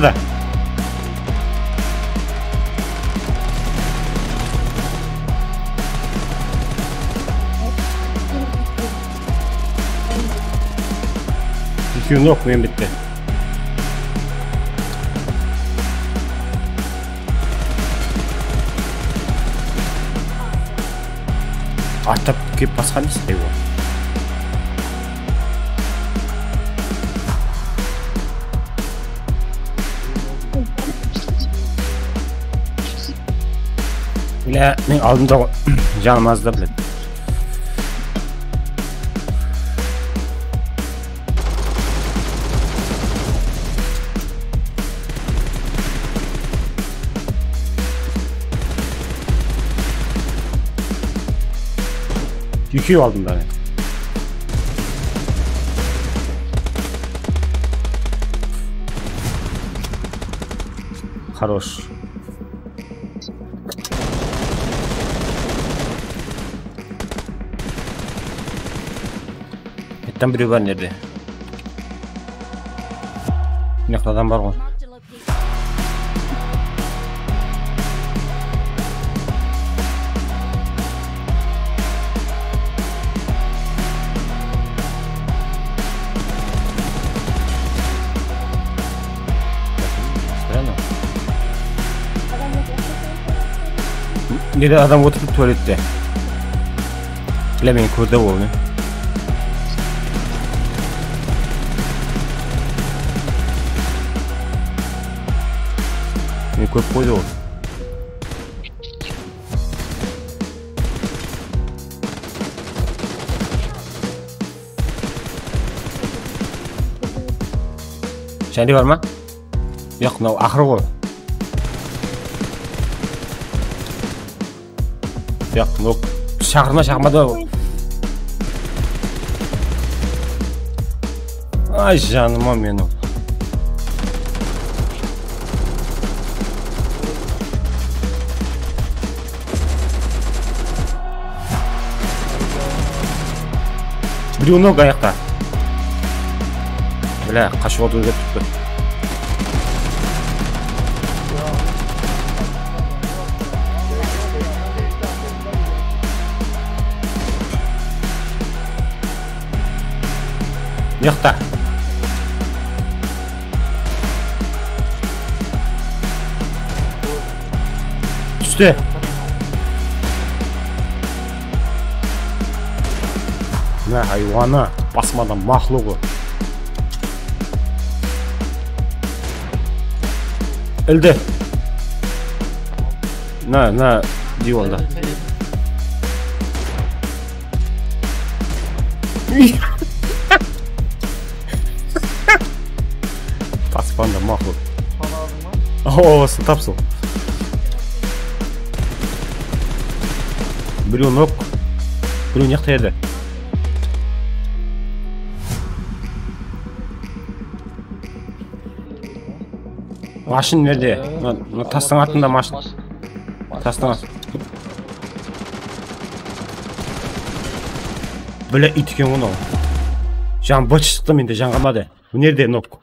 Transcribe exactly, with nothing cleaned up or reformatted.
Da. Ekewi nok, men bitti. Atlap kelip basqan emes pe ol? Bile, men aldımda ǵoy. Janım azdı, bile. Ekew aldımda men. Хорош. Qayttan birew bar nerde? Mına jaqta adam bar ǵoy. Nede adam otırıp tualette? Bile, meni kórdi ol, ne? Meni kórip qoydı ol. Jáne bar ma? Yoq, mınaw aqırı ǵoy. Yoq, nok. Shaqırma, shaqırma da. Ay, janıma meniń. Birew nok ayaqta. Bile, qashıwǵa úlgerip turıptı. Mıyaqta. Tústi. Mına haywanı, basmadan maqluǵı. Ildi. Mına, mına diywalda. Taspanda maqul. Awa, awa, tap sol. Birew nok. Birew ne jaqta edi? Mashın nerde? Mına, mına tastıń artında mashın. Tastıń artında. Bile, iyt eken ǵoy mınaw. Jan bıt shıqtı, mende jan qalmadı. Nerde nok?